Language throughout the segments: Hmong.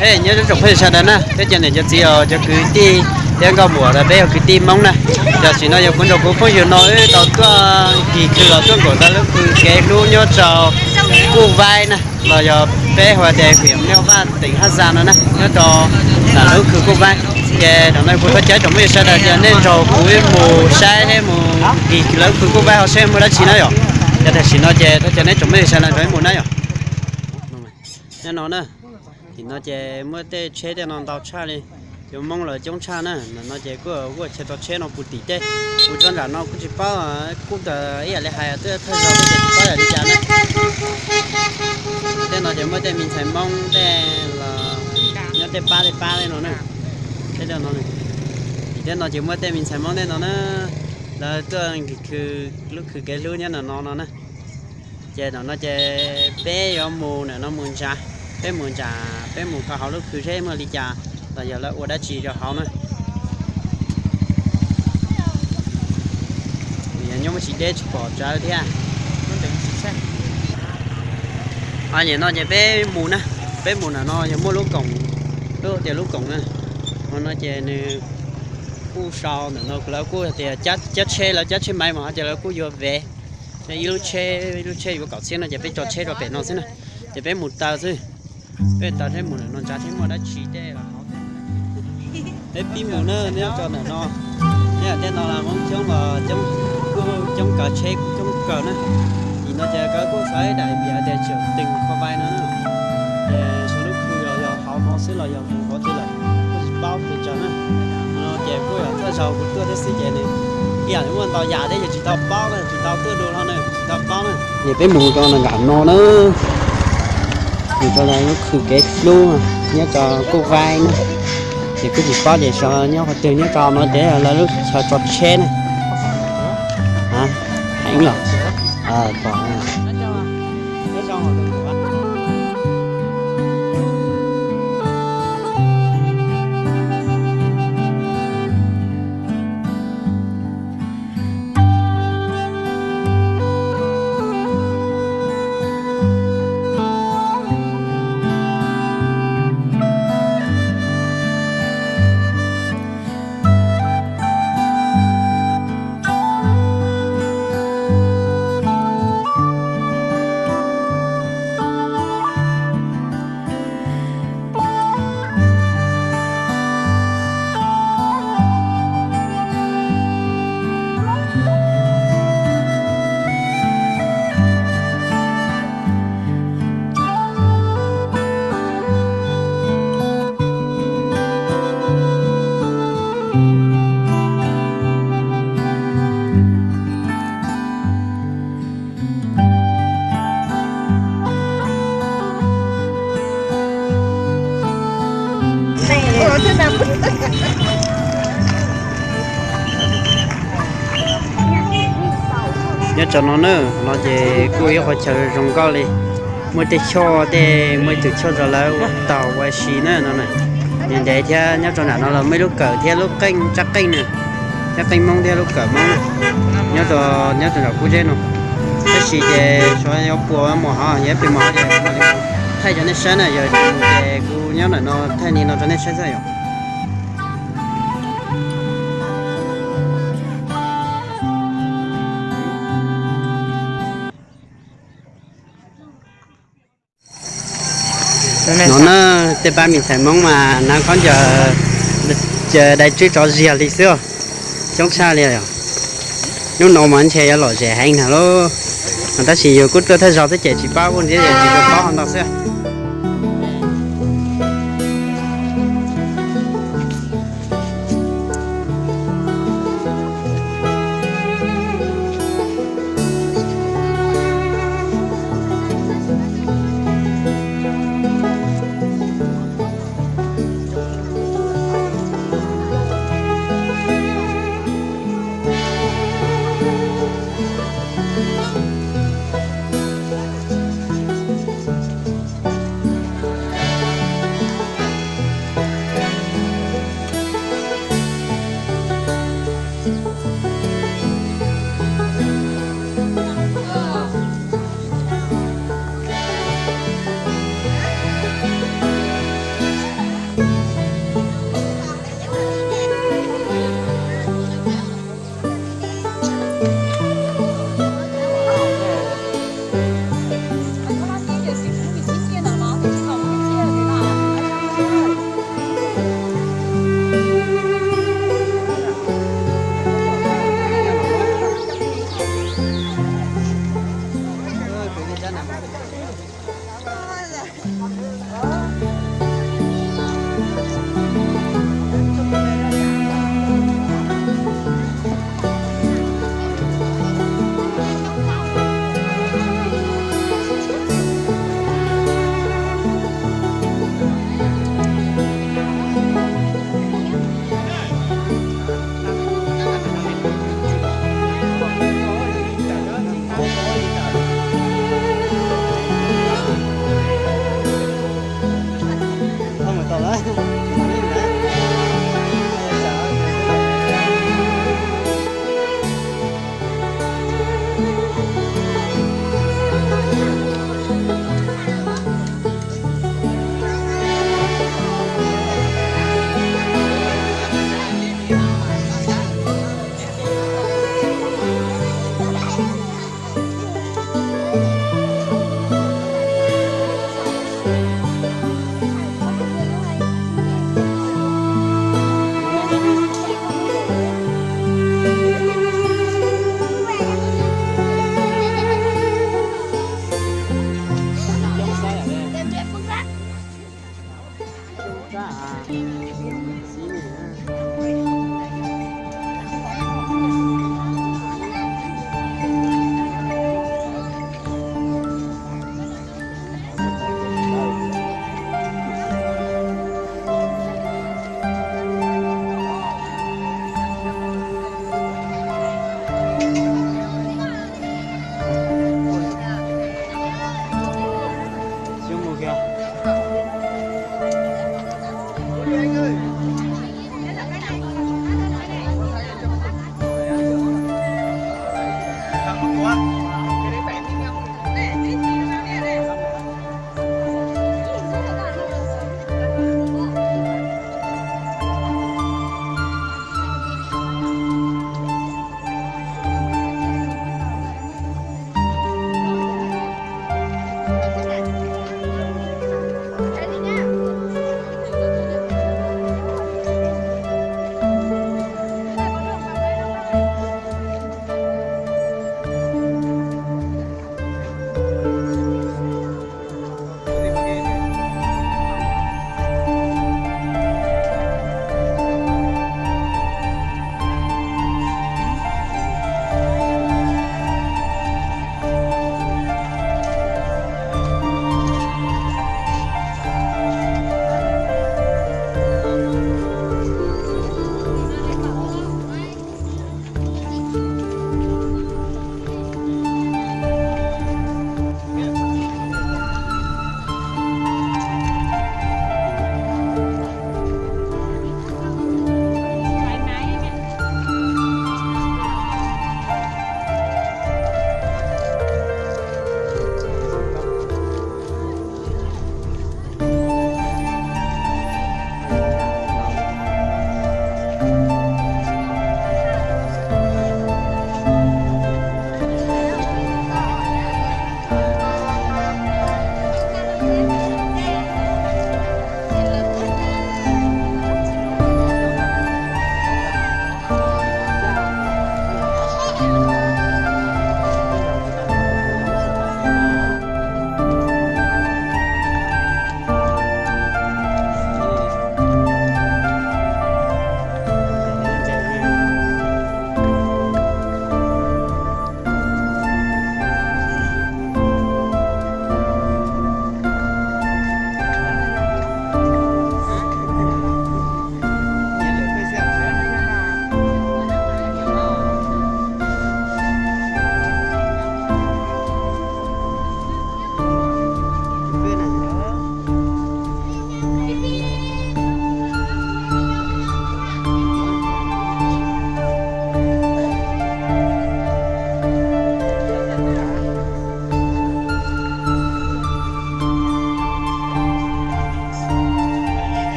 Nyob zoo tsoom phooj ywg sawv daws na, thiab cov niam cov txiv os, cov kwv tij thiab nkauj muam, peb yog kwv tij Hmoob na. Tam sim no yog kuv nrog kuv phooj ywg no wb tau tuaj nkig khw los tuaj nkaum ntawm lub khw kev hlub nyob rau Kuj Vaib na, los yog peb hu tias huyện Mèo Vạc, tỉnh Hà Giang no na, nyob rau ntawm lub khw Kuj Vaib. Ces tam no kuv thov caw tsoom phooj ywg sawv daws ces nej nrog kuv wb mus saib thiab mus nkig lawv khw Kuj Vaib ho saib muaj dab tsi na yom. Ces tam sim no ces thov caw nej tsoom phooj ywg sawv daws nrog wb mus na yom. Nyob no na, tim no ces muaj tej tsheb tej no ntau tshaj li, cov Hmoob lawv coob tshaj na. Ntawm no ces kuj ua chaw tso tsheb no puv tim tej, kuv tso nram no kuj tsis paub, kuj tas ib yam li hais twb thawj zaug ces tsis paub yam li cas na. Tej no ces muaj tej me ntxhais Hmoob tej los nyob tej pab tej pab tej no na. Tej no, tim tej no ces muaj tej me ntxhais Hmoob tej no na, lawv tuaj nkig khw lub khw kev hlub nyob ntawm no no na. Ces ntawm no ces peb yuav mus ntawm no mus ntsa, peb mus ntsa, peb mus kho hauv lub khw seb muaj li cas, los yog lawv ua dab tsi rau hauv na. Nws yog nyob muaj tsis deb tsis pom tsawv thiab. Nim no ces peb mus na, peb mus ntawm no yog muaj lub koom, lub tias lub koom na. Hauv no ces nws kuj sau ntawm no lawv kuj tias cab tsheb, lawv cab tsheb maiv mas ho ces lawv kuj yuav vev. Ib lub tsheb, ib lub tsheb yuav kaum txhiab no ces peb tso tsheb rau pem no xwb na. Ces peb mus taw xwb. Peb taw thiab mus ntawm no ntsa thiab muaj dab tsi tej los hauv. Peb pib mus na, nyob rau ntawm no, nyob tej no los Hmoob coob los coob, kuj coob kawg, tsheb kuj coob kawg na. Tim no ces kawg kuj xav daim vias tias tseem teem kho vai no na. Ces xyov lub khw los yog hauv no xwb los yog mus qhov twg lawm kuj tsis paub pes tsawg na. No ces kuj yog thawj zaug kuv tuaj thiab xwb ces nws ib yam li muaj ntau yam thiab ces tsis tau paub na, tsis tau tuaj dua no na, tsis tau paub na. Ces peb mus rau nram no na, mus rau lub khw kev hlub nyob rau Kuj Vaib na. Ces kuj tsis paub ces xyov nyob qhov twg, nyob rau no ces lawv lub chaw tso tsheb na. Heev los pom. Nyob rau no na, no ces kuj ib qhov chaw zoo nkauj li. Muaj tej choj tej, muaj ib tug choj rau lawv ua taug ua si na no na. Ntev ntev thiab nyob rau nram no los muaj ib lub kawm thiab lub qeej, tsab qeej na, tsab qeej Hmoob thiab lub kawm Hmoob na. Nyob rau, nyob rau nram Kuj Zeb no. Tab sis ces xyov yuav puas mus hov, yog pes mus hov ces thaij rau nej saib na, yog ces kuv nyob ntawm no thaij li no rau nej saib xwb yom. No na, tej pab me ntxhais Hmoob mas hnav khaub ncaws, ncaws dai tswb tso ziag li xwb, coob tshaj li os. Hnub no mas ntshe yuav lom zem heev na lauj. Tab sis yus kuj tuaj thawj zaug xwb ces tsis paub ua ntxiv, tsis tau paub ho ntau xwb.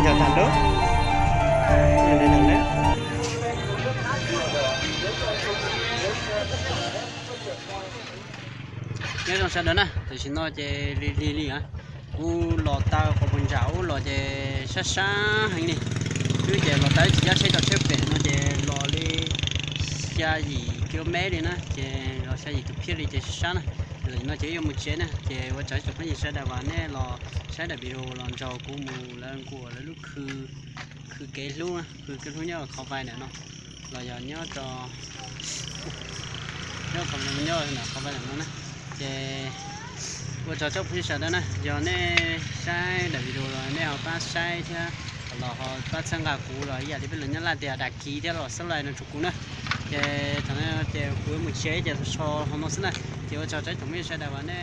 Yog tag lub. Nyob zoo sawv daws na, tam sim no ces lig lig li, kuv los tau qhov puag nram ub los ces sab sab heev li. Twb ces los tau ib tsis cab tsheb rau tsheb pem no ces los li xya yim kis lus mev li na, ces los xya yim tus phiab li ces sab sab na. Tam sim no ces yuav mus tsev na, ces ua tsaug tsoom phooj ywg sawv daws uas nej los saib daim video los nrog kuv mus lawv nkuas lawv lub khw, khw kev hlub, khw kev hlub nyob qhov vai ntawm no, los yog nyob rau, nyob qhov, nyob ntawm qhov vai ntawm no na. Ces ua tsaug tsoom phooj ywg sawv daws na, yog nej saib daim video los nej ho pab saib thiab los ho pab txhawb nqa kuv los ib yam li peb lus Nyab Laj tias đăng ký thiab los subscribe no rau kuv na. Ces thaum no ces kuv yuav mus tsev ces so ho no xwb na. Ces ua tsaug tsoom phooj ywg sawv daws uas nej